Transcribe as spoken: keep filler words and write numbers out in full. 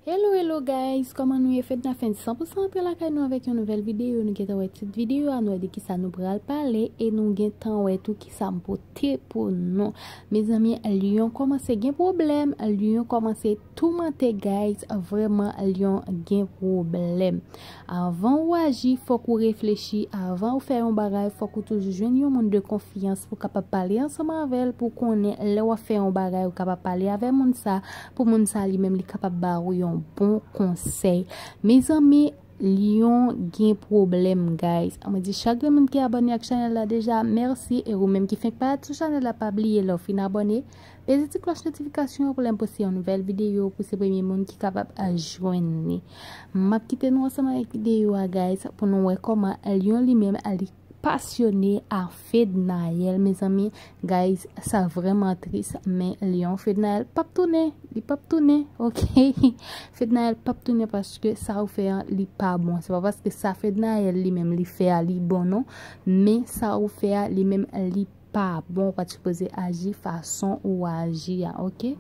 Hello, hello guys, kòman nou ye? Fedna Fenn san pou san antre lakay nou avèk yon nouvèl videyo. Nou gentan wè tit videyo a, nou wè de kisa nou pral pale e nou gentan wè tou kisa m pote pou nou. Mezanmi, Lyon kòmanse gen pwoblèm, Lyon kòmanse toumante guys, vrèman Lyon gen pwoblèm. Avan ou aji, fòk ou reflechi, avan ou fè yon bagay, fòk ou toujou jwenn yon moun de konfyans pou kapab pale ansanm avè l, pou konnen lè w ap fè yon bagay, ou kapab pale avè moun sa, pou moun sa li menm li kapab ba ou yon bon konsèy. Mezanmi, Lyon gen pwoblèm, guys. Mwen di chak grenn moun ki abòne ak chanèl la deja, mèsi. E ou menm ki fenk parèt sou chanèl la, pa bliye lè w fin abòne, peze ti klòch notifikasyon an pou lè m poste yon nouvèl videyo, pou se premye moun ki kapab jwenn li. M ap kite nou ansanm avèk videyo a, guys, pou nou wè kòman Lyon li menm li pasyone a Fednaelle, mezanmi. Guys, sa vrèman tris, men Lyon, Fednaelle p ap tounen, li p ap tounen, ok? Fednaelle p ap tounen paske sa ou fè an, li pa bon. Se pa paske sa Fednaelle li menm li fè a, li bon non, men sa ou fè a, li menm li pa bon, ou pa t sipoze aji fason ou aji a, ok?